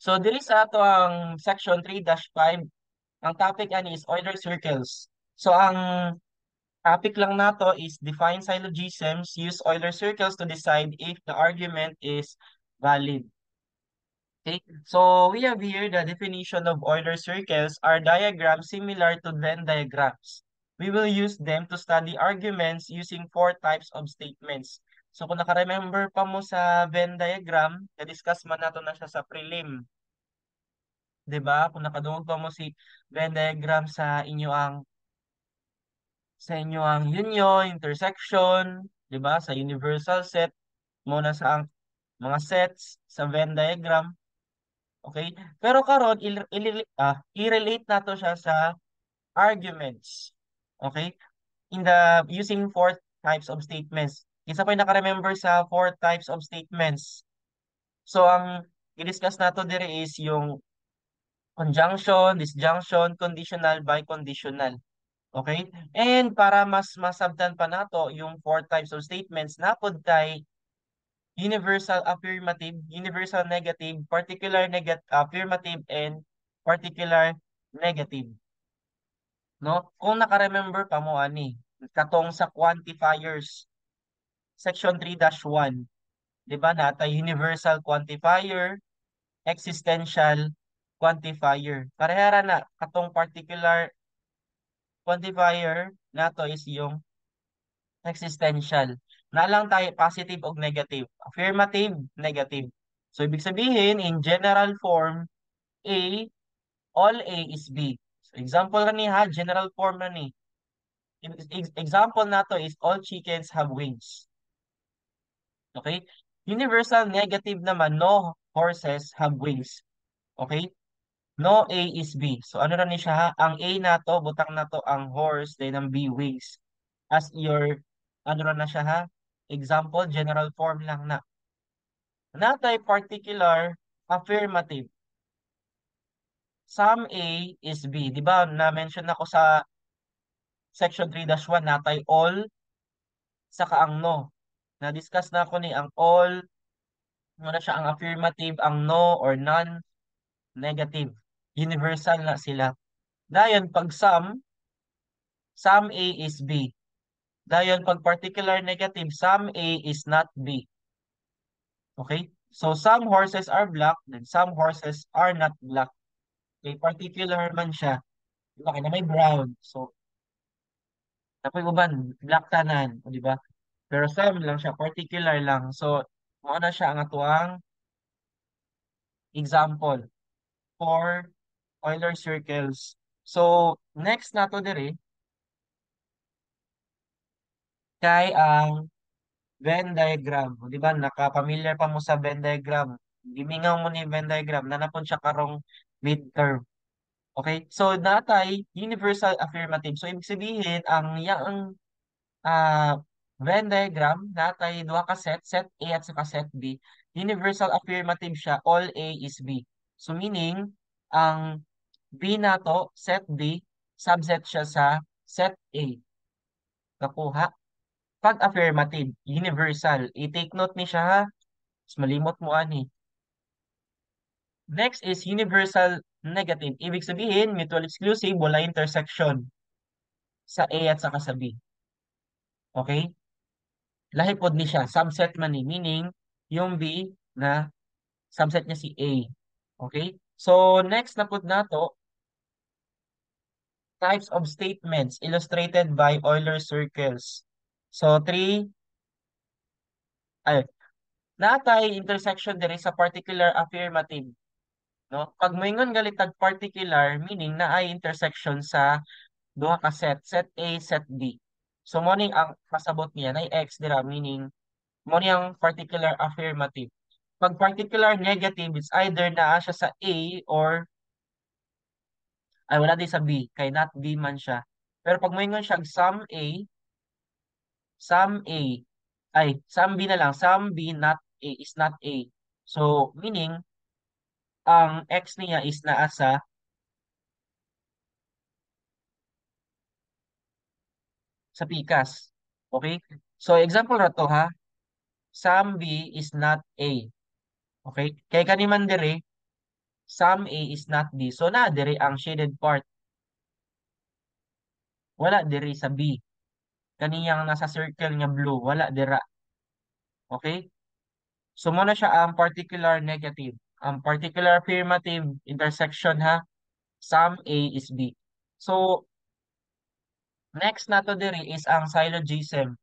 So diri sa ato ang section 3-5, ang topic ani is Euler circles. So ang topic lang nato is define syllogisms, use Euler circles to decide if the argument is valid. Okay, so we have here the definition of Euler circles are diagrams similar to Venn diagrams. We will use them to study arguments using four types of statements. So kung naka-remember pa mo sa Venn diagram, na-discuss man nato na siya sa prelim. 'Di ba? Kung nakadungog pa mo si Venn diagram sa inyo ang union, intersection, 'di ba? Sa universal set, mo na sa ang mga sets sa Venn diagram. Okay? Pero karon i-relate nato siya sa arguments. Okay? In the using four types of statements. Kinsa pa naka-remember sa four types of statements? So ang i-discuss nato dire is yung conjunction, disjunction, conditional, biconditional. Okay? And para mas masabtan pa nato yung four types of statements, napod kay universal affirmative, universal negative, particular negative, affirmative, and particular negative. No? Kung naka-remember pa mo ani, katong sa quantifiers, section 3-1, 'di ba? Natay universal quantifier, existential quantifier. Parehara na katong particular quantifier nato is yung existential. Na lang tayo positive o negative. Affirmative, negative. So, ibig sabihin, in general form, A, all A is B. So, example na ni ha, general form na ni. Example nato is all chickens have wings. Okay? Universal negative naman, no horses have wings. Okay? No A is B. So ano na ni siya ha? Ang A nato, butang nato ang horse, then ang B wings. As your, ano na siya ha? Example, general form lang na. Natay particular affirmative. Some A is B. Di ba? Na-mention ako sa section 3-1, natay all, saka ang no. Na-discuss na ako ni ang all, muna siya ang affirmative, ang no or none, negative. Universal na sila. Dayon, pag some, some A is B. Dayon, pag particular negative, some A is not B. Okay? So, some horses are black, then some horses are not black. Okay, particular man siya. Diba? Kaya may brown. So, napoy uban, black tanan. O, di ba? Pero some lang siya, particular lang. So, mao na siya ang atuang example for Euler circles. So, next nato diri kay ang Venn diagram. O, di ba? Naka-familiar pa mo sa Venn diagram. Gimingaw mo ni Venn diagram. Nanapon siya karong midterm. Okay? So, natay universal affirmative. So, ibig sabihin, ang yang Venn diagram, natay duha ka set, set A at saka set B. Universal affirmative siya, all A is B. So, meaning, ang B nato, set B, subset siya sa set A. Nakuha? Pag affirmative, universal, i-take note ni siya ha. Mas malimot mo ani. Next is universal negative. Ibig sabihin, mutual exclusive, wala intersection sa A at saka sa B. Okay? Lahi pod ni siya. Subset man ni. Meaning, yung B na subset niya si A. Okay? So, next na pod nato, types of statements illustrated by Euler circles. So, three, ay, natay intersection diri sa particular affirmative. No? Pag moingon galitag particular, meaning na ay intersection sa duha ka set, set A, set B. So mo ning ang pasabot niya na x dira, meaning mo ni ang particular affirmative. Pag particular negative, it's either naa siya sa A or ay wala di sa B, kay not B man siya. Pero pag moingon siya some A, ay some B na lang, some B not A is not A. So meaning ang x niya is naa sa pikas. Okay? So example ra to ha. Some B is not A. Okay? Kay kani man diri Some A is not B. So na diri ang shaded part. Wala diri sa B. Kaniyang nasa circle nga blue, wala dira. Okay? So mao na siya ang particular negative. Ang particular affirmative, intersection ha. Some A is B. So next nato diri is ang syllogism.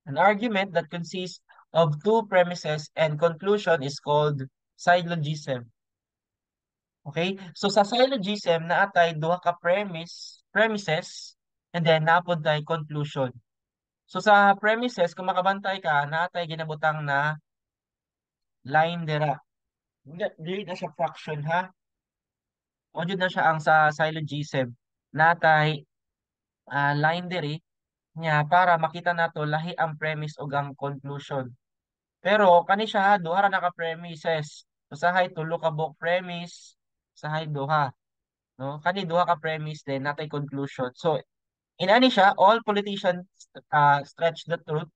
An argument that consists of two premises and conclusion is called syllogism. Okay? So sa syllogism, naa tay duha ka premises and then naa pod tay conclusion. So sa premises, kung makabantay ka, naa tay ginabutang na line dira. Dili na siya fraction ha. Mao jud na siya ang sa syllogism. Naa tay line diri nya para makita nato lahi ang premise ug ang conclusion. Pero kani siya ha, duha ra na ka premises. Usahay tulo ka buok premise, usahay duha. No? Kani duha ka premise, then naa tay conclusion. So inani siya, all politicians stretch the truth.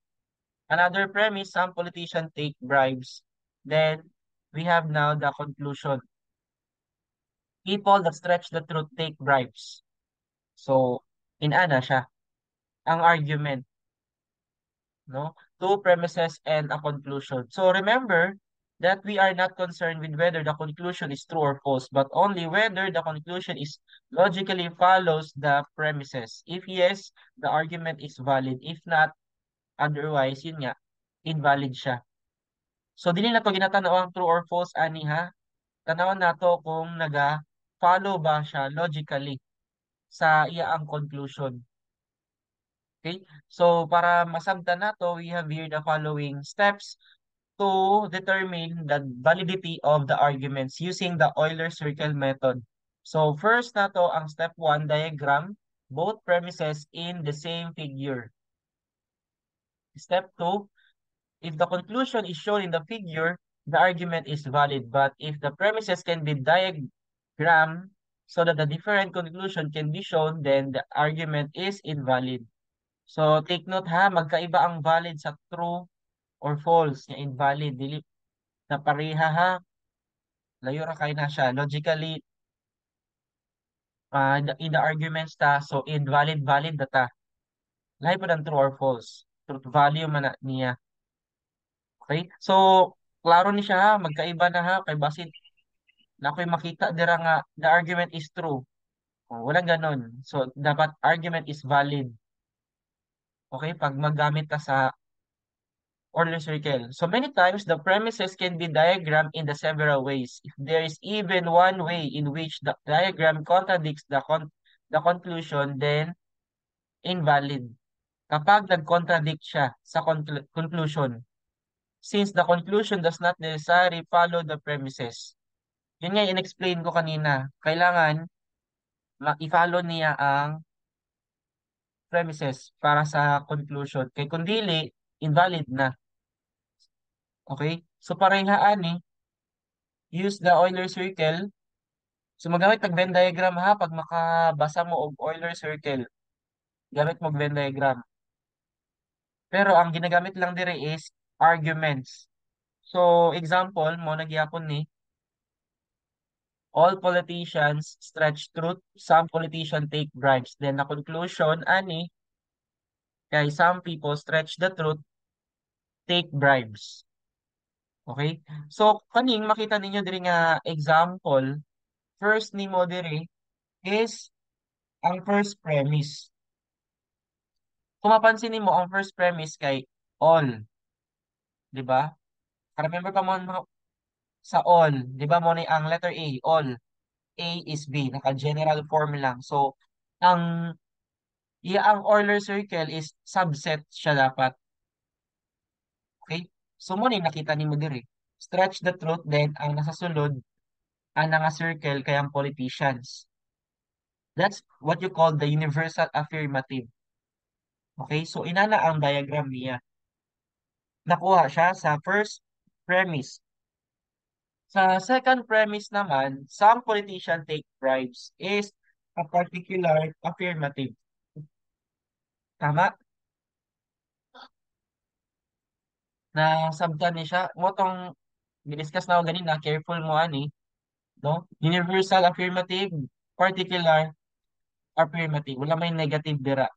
Another premise, some politicians take bribes. Then we have now the conclusion. People that stretch the truth take bribes. So inana siya ang argument, no? Two premises and a conclusion. So remember that we are not concerned with whether the conclusion is true or false, but only whether the conclusion is logically follows the premises. If yes, the argument is valid. If not, otherwise, yun nga, invalid siya. So dili na to ginatanaw ang true or false ani ha. Tanawon nato kung naga-follow ba siya logically sa iya ang conclusion. Okay? So para masabtan nato, we have here the following steps to determine the validity of the arguments using the Euler circle method. So first nato ang step 1, diagram both premises in the same figure. Step 2, if the conclusion is shown in the figure, the argument is valid. But if the premises can be diagrammed so that the different conclusion can be shown, then the argument is invalid. So take note ha, magkaiba ang valid sa true or false nga invalid. Dili na pareha ha. Layo ra kay na siya. Logically, in the arguments ta, so invalid, valid data. Lahi pa ng true or false. Truth value man na niya. Okay? So, klaro ni siya ha, magkaiba na ha, kay basin na ako'y makita dira nga the argument is true. Oh, walang ganon. So, dapat argument is valid. Okay? Pag maggamit ka sa Euler circle. So many times, the premises can be diagrammed in the several ways. If there is even one way in which the diagram contradicts the conclusion, then invalid. Kapag nag-contradict siya sa conclusion, since the conclusion does not necessarily follow the premises. Yun nga in-explain ko kanina. Kailangan ma-follow niya ang premises para sa conclusion. Kay kung dili, invalid na. Okay? So parehaan eh. Use the Euler circle. So magamit tag Venn diagram ha pag makabasa mo og Euler circle. Gamit mo Venn diagram. Pero ang ginagamit lang dire is arguments. So example mao na gyapon ni all politicians stretch truth, some politicians take bribes. Then the conclusion ani kay some people stretch the truth, take bribes. Okay? So kaning makita ninyo diri nga example, first nimo diri is ang first premise. Kung mapansin nimo, ang first premise kay all, di ba? Remember pa mo sa all, di ba, mao ni ang letter A, all. A is B, naka-general form lang. So, ang iya ang Euler circle is subset siya dapat. Okay? So, mao ni nakita nimo diri. Stretch the truth, then ang nasa sulod, ang nga circle kay ang politicians. That's what you call the universal affirmative. Okay? So, inana ang diagram niya. Nakuha siya sa first premise. Sa second premise naman, some politicians take bribes is a particular affirmative. Tama? Na sabtan ni siya. Mao tong gidiscuss na ako ganina, careful mo ani. No? Universal affirmative, particular affirmative. Wala may negative dira.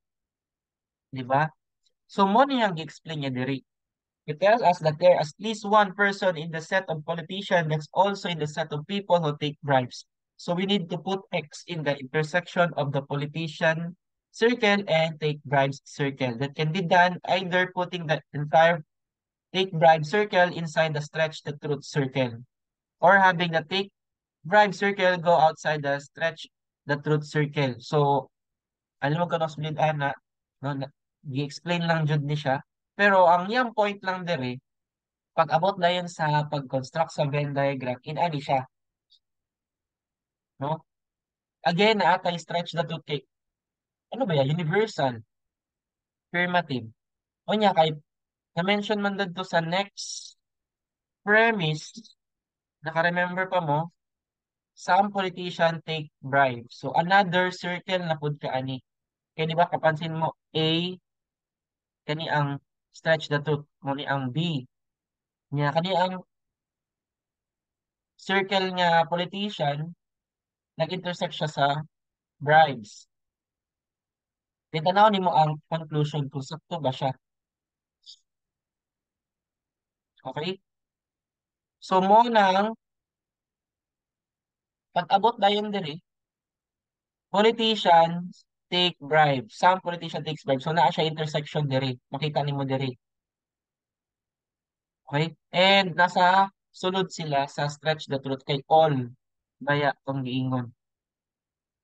Di ba? So mao ni ang gi-explain niya diri. It tells us that there is at least one person in the set of politicians that's also in the set of people who take bribes. So we need to put X in the intersection of the politician circle and take bribes circle. That can be done either putting the entire take bribe circle inside the stretch the truth circle or having the take bribe circle go outside the stretch the truth circle. So, alam mo kung split ana, no, gi-explain lang jud ni siya. Pero ang iyang point lang diri, pag abot na yun sa pag-construct sa Venn diagram, in-ani siya. No? Again, naa tay stretch the truth kay ano ba yan? Universal. Affirmative. O niya, kay na-mention man dito sa next premise, naka-remember pa mo, some politician take bribes. So, another circle na pud ka ani. Kaya di ba, kapansin mo, A, kani ang stretch the truth, mao ni ang B. Nya, kani ang circle nga politician, nag-intersect siya sa bribes. Then, tanaw nimo ang conclusion kung sakto ba siya. Okay? So, mao nang pag-abot dayon diri, politicians take bribes. Some politician takes bribes. So, naa siya intersection diri. Makita nimo diri. Okay? And nasa sulod sila sa stretch the truth kay all baya tong giingon.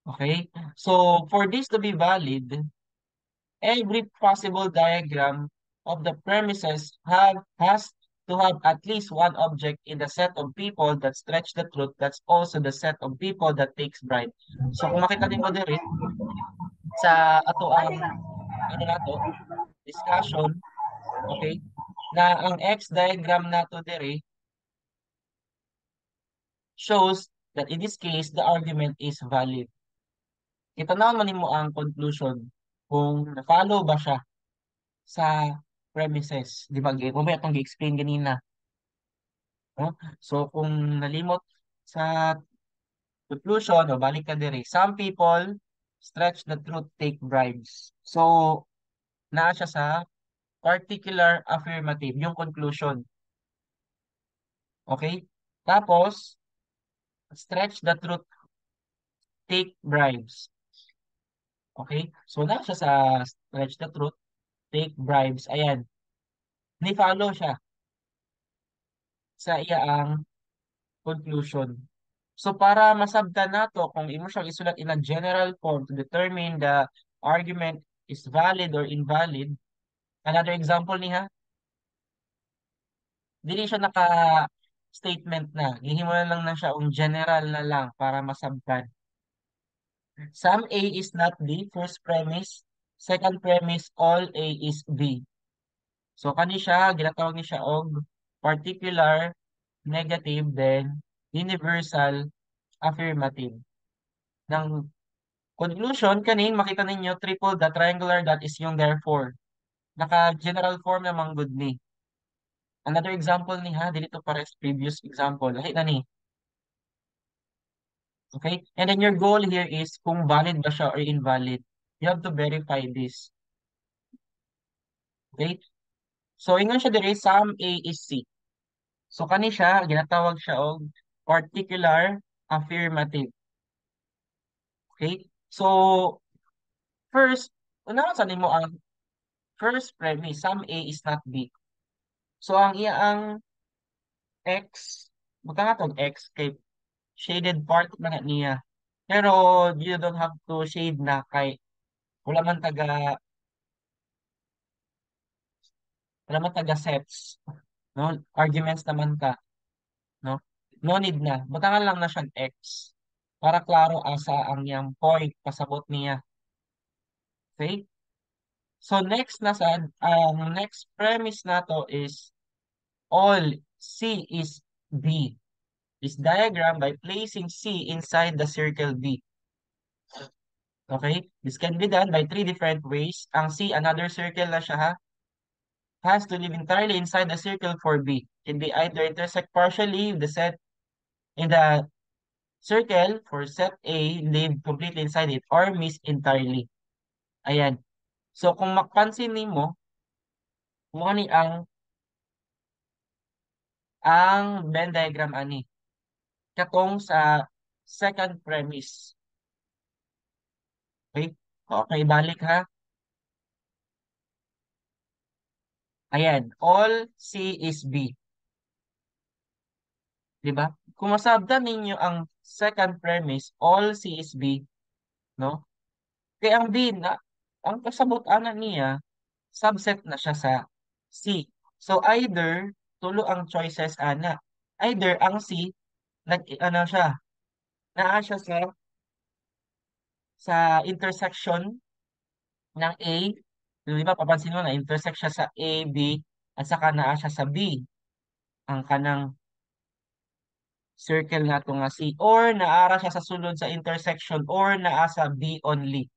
Okay? So, for this to be valid, every possible diagram of the premises have has to have at least one object in the set of people that stretch the truth, that's also the set of people that takes bribe. So kung makita nimo diri sa ato ang ano nato discussion, okay, na ang X diagram nato diri shows that in this case the argument is valid. Itanaw man nimo ang conclusion kung na-follow ba siya sa premises, di ba? Mao ba atong gi-explain ganina, no? So kung nalimot sa conclusion, o balik ka diri. Some people stretch the truth, take bribes. So naa siya sa particular affirmative, yung conclusion. Okay? Tapos, stretch the truth, take bribes. Okay? So, naa siya sa stretch the truth, take bribes. Ayan. Ni-follow siya sa iya ang conclusion. So, para masabtan nato kung imo siyang isulat in a general form to determine the argument is valid or invalid, another example niya, dili siya naka-statement na. Gihimo na lang na siya ang general na lang para masabtan. Some A is not B, first premise. Second premise, all A is B. So kani siya, ginatawag ni siya og particular negative, then universal affirmative. Ng conclusion, kaning makita ninyo triple dot, triangular dot is yung therefore. Naka general form naman gud ni. Another example ni ha, dili to pares previous example. Lahi na ni. Okay? And then your goal here is kung valid ba siya or invalid. You have to verify this. Okay? So, ingon siya diri, some A is C. So, kani siya, ginatawag siya og particular affirmative. Okay? So, first, unahon sa nimo ang first premise, some A is not B. So, ang iya ang X, butang atong X kay shaded part man na niya. Pero you don't have to shade na kay wala man taga sets, no? Arguments naman ka, no? No need na. Butangan lang na siyang X para klaro asa ang iyang point pasabot niya. Okay? So next na sad, ang next premise nato is all C is B. This diagram by placing C inside the circle B. Okay? This can be done by three different ways. Ang C, another circle na siya ha, has to live entirely inside the circle for B. Can be either intersect partially with the set in the Circle for set A live completely inside it or miss entirely. Ayan. So kung mapansin nimo, mo ni ang Venn diagram ani. Katong sa second premise. Okay? Okay, balik ha. Ayan, all C is B. Diba? Kung masabtan ninyo ang second premise, all C is B, no? Kaya ang B na, ang kasabot ana niya, subset na siya sa C. So either, tulo ang choices ana. Either ang C, nag, ano siya, naa siya sa intersection ng A, di ba, papansin mo na intersect siya sa A, B, at saka naa siya sa B, ang kanang circle nato nga C, or naara siya sa sulod sa intersection, or naa sa B only.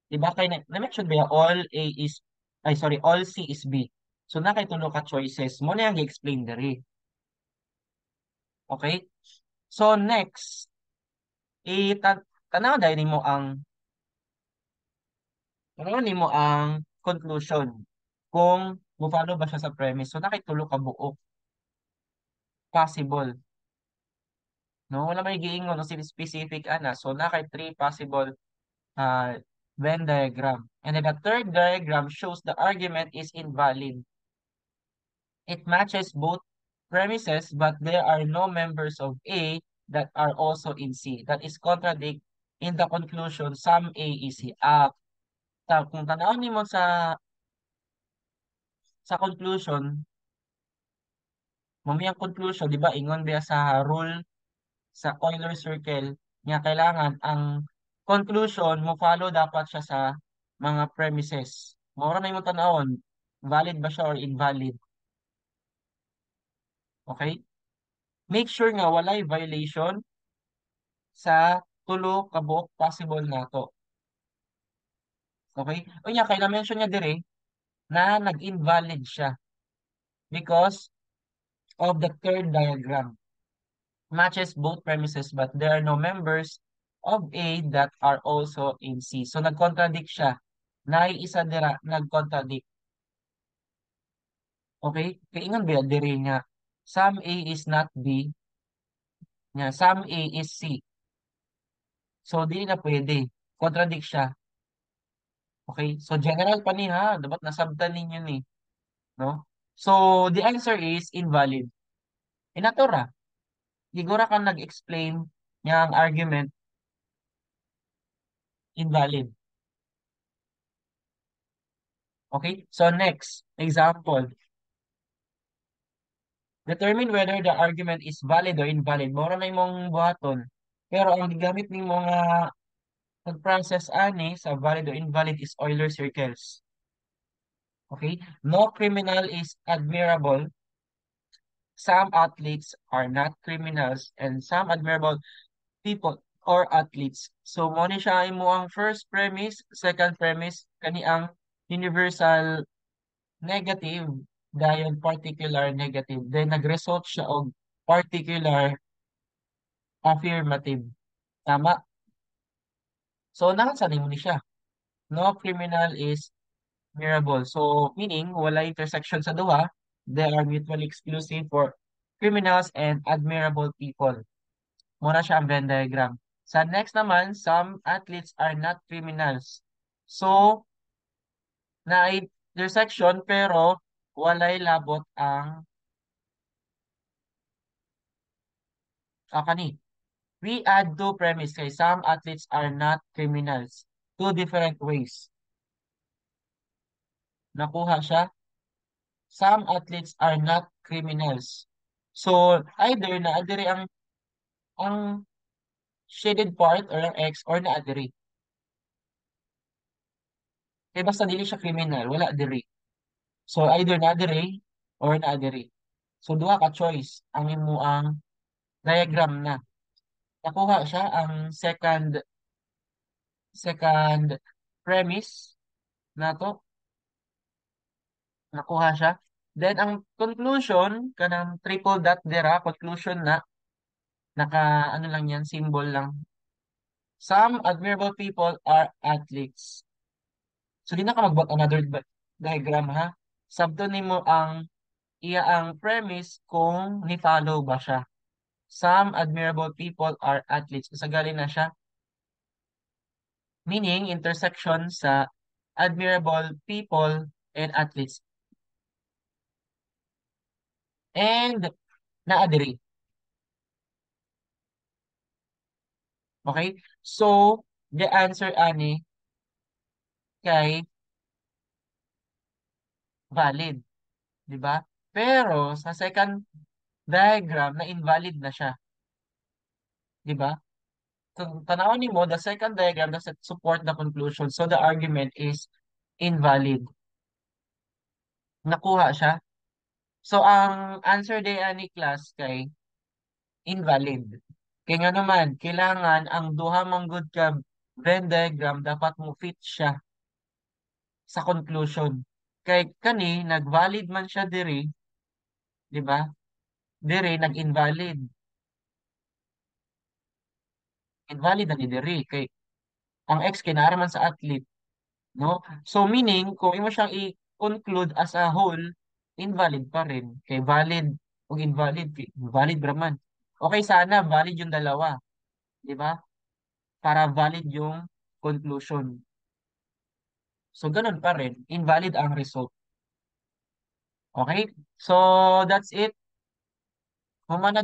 Di ba? Kay na-mention ba all A is, ay sorry, all C is B. So na kay tulo ka choices. Mo na yung gi-explain diri. Okay? So next, tanaw dahil nimo ang conclusion kung mo-follow ba siya sa premise. So na kay tulo ka buok possible. No, wala may giingon no specific ana. So na kay three possible Venn diagram. And then the third diagram shows the argument is invalid. It matches both premises, but there are no members of A that are also in C. That is contradict in the conclusion some A is C. Kung tan-awon nimo sa conclusion, mamaya ang conclusion, di ba, ingon biya sa rule sa Euler circle nga kailangan ang conclusion mo follow dapat siya sa mga premises. Mao ra na imong tan-awon, valid ba siya or invalid. Okay? Make sure nga walay violation sa tulo ka buok possible nato. Okay? Unya kay na-mention niya dire na nag-invalid siya because of the third diagram. Matches both premises, but there are no members of A that are also in C. So nag-contradict siya. Naay isa dira nag-contradict. Okay? Kay ingon ba diri nga some A is not B, nga some A is C. So dili na pwede. Contradict siya. Okay? So general pa ni ha, dapat nasabtan ninyo ni, no? So the answer is invalid. Inatura. Gigura ka nag-explain niya ang argument invalid. Okay? So next example. Determine whether the argument is valid or invalid. Mao ra na imong buhaton. Pero ang gigamit nimo nga pag-process ani sa valid or invalid is Euler circles. Okay? No criminal is admirable. Some athletes are not criminals and some admirable people or athletes. So mo ni siya imo ang first premise, second premise, kani ang universal negative dayon particular negative. Then nag-result siya og particular affirmative. Tama? So nasa nimo ni siya. No criminal is admirable. So meaning wala intersection sa duha. They are mutually exclusive for criminals and admirable people. Muna siya ang Venn diagram. Sa next naman, some athletes are not criminals. So, na intersection pero walay labot ang kani. We add two premise kay some athletes are not criminals. Two different ways. Nakuha siya. Some athletes are not criminals. So, either na adiri ang shaded part or ang X or na adiri. Kaya basta dili siya criminal, wala diri. So, either na adiri or na adiri. So, duha ka choice ang imo ang diagram na. Nakuha siya ang second premise nato. Nakuha siya. Then, ang conclusion, kanang triple dot dira, conclusion na, Naka, ano lang yan, symbol lang. Some admirable people are athletes. So, di na ka magbuhat another diagram, ha? Sabton nimo ang iya ang premise kung ni-follow ba siya. Some admirable people are athletes. Usa gali na siya. Meaning, intersection sa admirable people and athletes. And naa diri. Okay? So, the answer ani kay valid, di ba? Pero sa second diagram na invalid na siya, di ba? Kung tanawon nimo, the second diagram doesn't support the conclusion. So the argument is invalid. Nakuha siya. So ang answer day ani, class, kay invalid. Kaya nga naman, kailangan ang duha man gud ka Venn diagram dapat mo fit siya sa conclusion. Kay kani nag-valid man siya diri, di ba? Diri nag-invalid. Invalid na ni diri kay ang X kay naa man sa athlete, no? So meaning kung imo siyang i-conclude as a whole, invalid pa rin. Kay valid ug invalid, kay valid ra man. Okay sana valid yung dalawa, di ba? Para valid yung conclusion. So ganun pa rin, invalid ang result. Okay? So that's it. Humana.